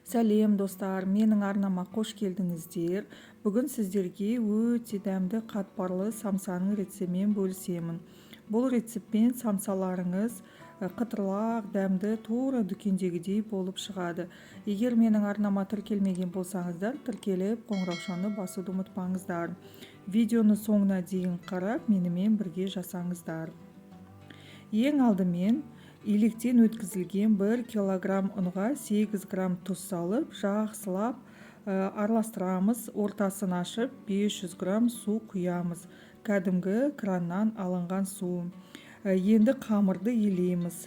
Сәлем, достар! Менің арнама қош келдіңіздер. Бүгін сіздерге өте дәмді қатпарлы самсаның рецептімен бөлісемін. Бұл рецептпен самсаларыңыз қытырлақ, дәмді, тура дүкендегідей болып шығады. Егер менің арнама тіркелмеген болсаңыздар, тіркеліп, қоңыраушаны басуды ұмытпаңыздар. Видеоны соңына дейін қарап, менімен бірге жасаңыздар. Ең алдымен илектен өткізілген 1 килограмм ұнға 8 грамм тұз салып, жақсылап араластырамыз. Ортасын ашып, 500 грамм су құямыз, кәдімгі краннан алынған су. Енді қамырды илейміз.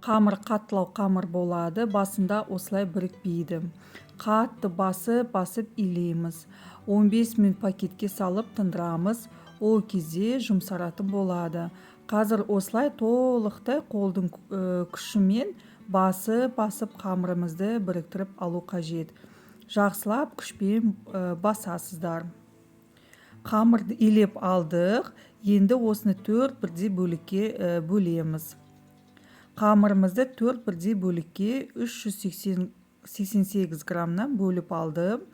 Қамыр қаттылау қамыр болады, басында осылай бірікпейді. Қатты басып басып илейміз. 15 минут пакетке салып тындырамыз. Ол кезде жұмсаратын болады. Қазір осылай толықтай қолдың күшімен басып басып қамырымызды біріктіріп алу қажет. Жақсылап күшпен басасыздар. Қамырды илеп алдық. Енді осыны төрт бірдей бөлікке бөлеміз. Қамырымызды төрт бірдей бөлікке 388 граммнан бөліп алдым.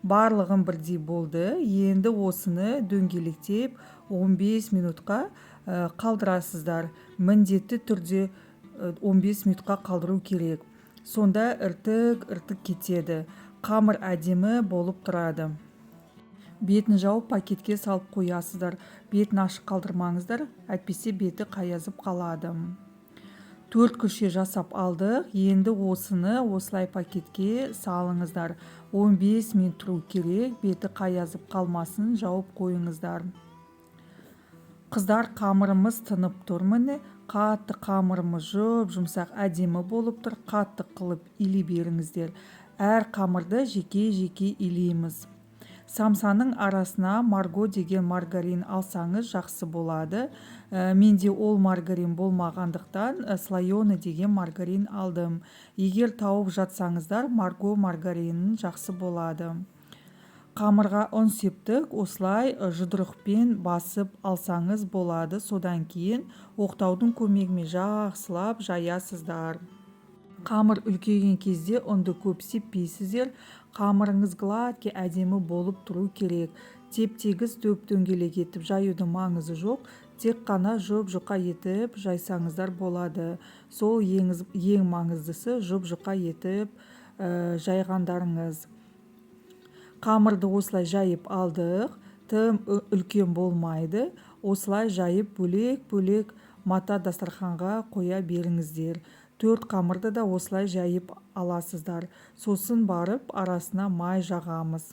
Барлығын бірдей болды. Енді осыны дөңгелектеп 15 минутқа қалдырасыздар. Міндетті түрде 15 минутқа қалдыру керек. Сонда іртік іртік кетеді. Қамыр әдемі болып тұрады. Бетін жауып, пакетке салып қоясыздар. Бетін ашық қалдырмаңыздар, әйтпесе беті қаязып қалады. Төрт күлше жасап алдық. Енді осыны осылай пакетке салыңыздар. 15 минут тұру керек, беті қаязып қалмасын, жауып қойыңыздар. Қыздар, қамырымыз тынып тұр міне. Қатты қамырымыз жұп жұмсақ, әдемі болып тұр. Қатты қылып илей беріңіздер. Әр қамырды жеке-жеке илейміз. Самсаның арасына Марго деген маргарин алсаңыз, жақсы болады. Менде ол маргарин болмағандықтан, слоеный деген маргарин алдым. Егер тауып жатсаңыздар, Марго маргаринін жақсы болады. Қамырға ұн септік, осылай жұдырықпен басып алсаңыз болады. Содан кейін оқтаудың көмегімен жақсылап жаясыздар. Қамыр үлкейген кезде ұнды көп сеппейсіздер. Қамырыңыз гладкий, әдемі болып тұру керек. Теп-тегіс, дөп-дөңгелек етіп жаюдың маңызы жоқ. Тек қана жұп-жұқа етіп жайсаңыздар болады. Сол ең маңыздысы жұп-жұқа етіп жайғандарыңыз. Қамырды осылай жайып алдық. Тым үлкен болмайды. Осылай жайып, бөлек-бөлек мата дастарханға қоя беріңіздер. Төрт қамырды да осылай жайып аласыздар. Сосын барып арасына май жағамыз.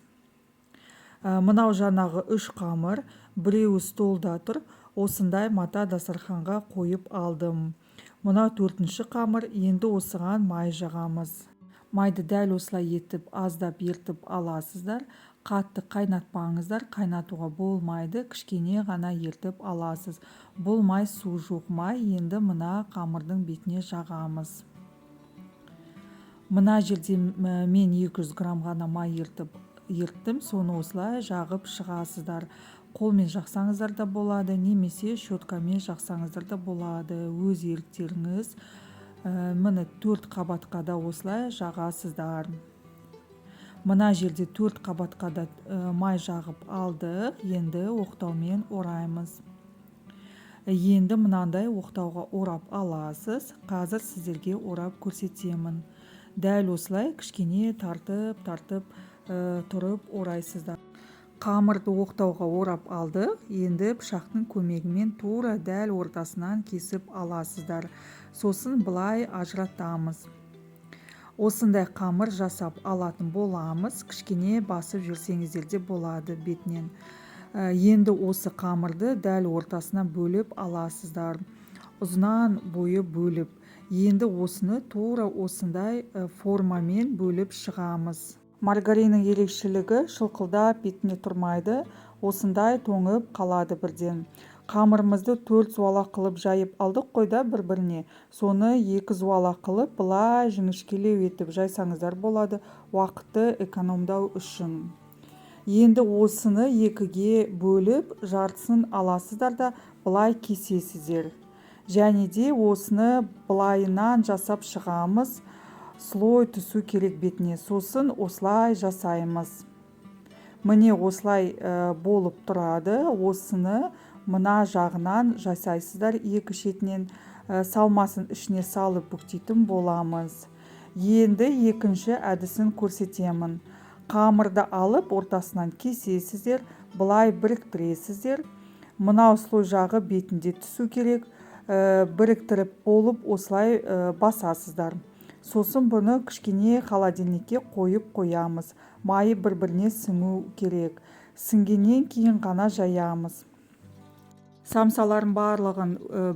Мынау жаңағы үш қамыр, біреуі столда тұр, осындай мата дастарханға қойып алдым. Мынау төртінші қамыр, енді осыған май жағамыз. Майды дәл осылай етіп аздап ертіп аласыздар. Қатты қайнатпаңыздар, қайнатуға болмайды, кішкене ғана ертіп аласыз. Бұл май су жоқ май, енді мына қамырдың бетіне жағамыз. Мына жерде мен 200 грамм ғана май ерттім, соны осылай жағып шығасыздар. Қолмен жақсаңыздар да болады, немесе щеткамен жақсаңыздар да болады, өз еріктеріңіз. Міне, төрт қабатқа да осылай жағасыздар. Мына жерде төрт қабатқа да май жағып алдық. Енді оқтаумен ораймыз. Енді мынандай оқтауға орап аласыз. Қазір сіздерге орап көрсетемін. Дәл осылай кішкене тартып, тартып тұрып орайсыздар. Қамырды оқтауға орап алдық. Енді пышақтың көмегімен тура дәл ортасынан кесіп аласыздар. Сосын былай ажыратамыз. Осындай қамыр жасап алатын боламыз. Кішкене басып жүрсеңіздер де болады бетінен. Енді осы қамырды дәл ортасына бөліп аласыздар. Ұзынан бойы бөліп. Енді осыны тура осындай формамен бөліп шығамыз. Маргариннің ерекшелігі шылқылдап бетіне тұрмайды, осындай тоңып қалады бірден. Қамырымызды төрт зуалақ қылып жайып алдық қой да бір-біріне. Соны екі зуалақ қылып, былай жіңішкелеу етіп жайсаңыздар болады, уақытты экономдау үшін. Енді осыны екіге бөліп, жартысын аласыздар да былай кесесіздер. Және де осыны былайынан жасап шығамыз, слой түсу керек бетіне. Сосын осылай жасаймыз. Міне, осылай болып тұрады. Осыны мына жағынан жасайсыздар, екі шетінен. Салмасын ішіне салып бүктейтін боламыз. Енді екінші әдісін көрсетемін. Қамырды алып, ортасынан кесесіздер, былай біріктіресіздер. Мынау слой жағы бетінде түсу керек. Біріктіріп болып, осылай басасыздар. Сосын бұны кішкене холодильникке қойып қоямыз. Майы бір біріне сіңу керек. Сіңгеннен кейін ғана жаямыз. Самсалардың барлығын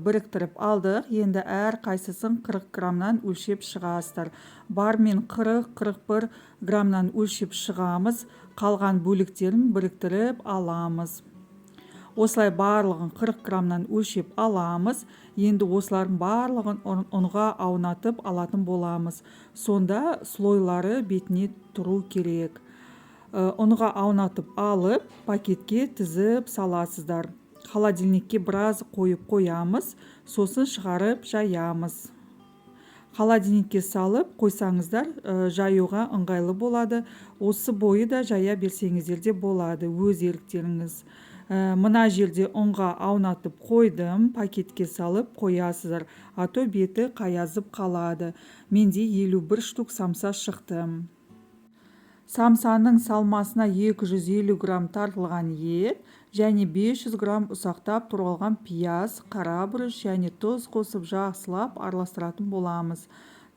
біріктіріп алдық. Енді әр қайсысын 40 граммнан өлшеп шығасыздар. Бармен 40-41 граммнан өлшеп шығамыз. Қалған бөліктерін біріктіріп аламыз. Осылай барлығын 40 граммнан өлшеп аламыз. Енді осылардың барлығын ұнға аунатып алатын боламыз. Сонда слойлары бетіне тұру керек. Ұнға аунатып алып, пакетке тізіп саласыздар. Холодильникке біраз қойып қоямыз, сосын шығарып жаямыз. Холодильникке салып қойсаңыздар, жаюға ыңғайлы болады. Осы бойы да жая берсеңіздер де болады, өз еріктеріңіз. Мына жерде ұнға аунатып қойдым. Пакетке салып қоясыздар, а то беті қаязып қалады. Менде 51 штук самса шықты. Самсаның салмасына 250 грамм тартылған ет және 500 грамм ұсақтап туралған пияз, қара бұрыш және тұз қосып, жақсылап араластыратын боламыз.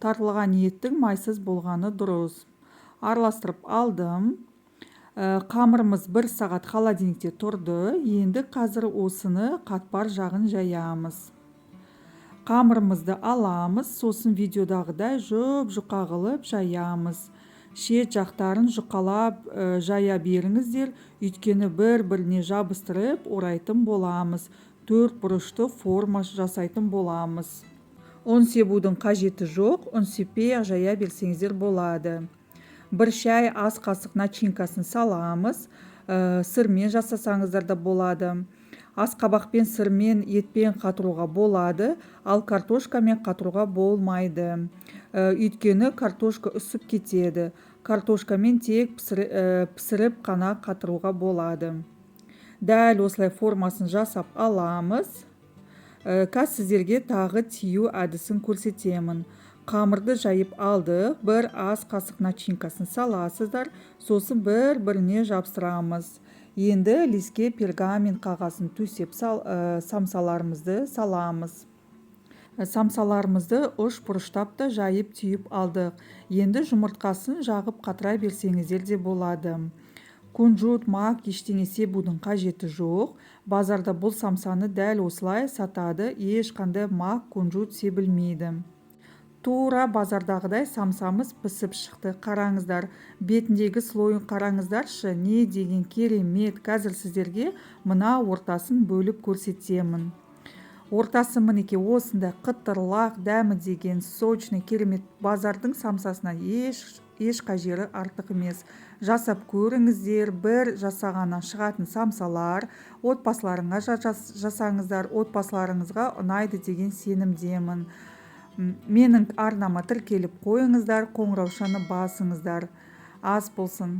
Тартылған еттің майсыз болғаны дұрыс. Араластырып алдым. Қамырымыз бір сағат холодильникте тұрды. Енді қазір осыны қатпар жағын жаямыз. Қамырымызды аламыз, сосын видеодағыдай жұп жұқа қылып жаямыз. Шет жақтарын жұқалап жая беріңіздер, өйткені бір біріне жабыстырып орайтын боламыз, төрт бұрышты форма жасайтын боламыз. Ұн себудің қажеті жоқ, ұн сеппей ақ жая берсеңіздер болады. Бір шай ас қасық начинкасын саламыз. Сырмен жасасаңыздар да болады. Асқабақпен, сырмен, етпен қатыруға болады, ал картошкамен қатыруға болмайды, өйткені картошка үсіп кетеді. Картошкамен тек пісіріп қана қатыруға болады. Дәл осылай формасын жасап аламыз. Қазір сіздерге тағы тию әдісін көрсетемін. Қамырды жайып алдық, бір ас қасық начинкасын саласыздар, сосын бір біріне жабыстырамыз. Енді листке пергамент қағазын төсеп, самсаларымызды саламыз. Самсаларымызды үш бұрыштап та жайып, түйіп алдық. Енді жұмыртқасын жағып қатыра берсеңіздер де болады. Кунжут, мак, ештеңе себудің қажеті жоқ. Базарда бұл самсаны дәл осылай сатады, ешқандай мак, кунжут себілмейді. Тура базардағыдай самсамыз пісіп шықты. Қараңыздар, бетіндегі слойын қараңыздаршы, не деген керемет! Қазір сіздерге мына ортасын бөліп көрсетемін. Ортасы, мінекей, осындай қытырлақ, дәмі деген сочный, керемет. Базардың самсасынан ешқай жері артық емес. Жасап көріңіздер. Бір жасағаннан шығатын самсалар. Отбасыларыңа жасаңыздар, отбасыларыңызға ұнайды деген сенімдемін. Менің арнама тіркеліп қойыңыздар, қоңыраушаны басыңыздар. Ас болсын!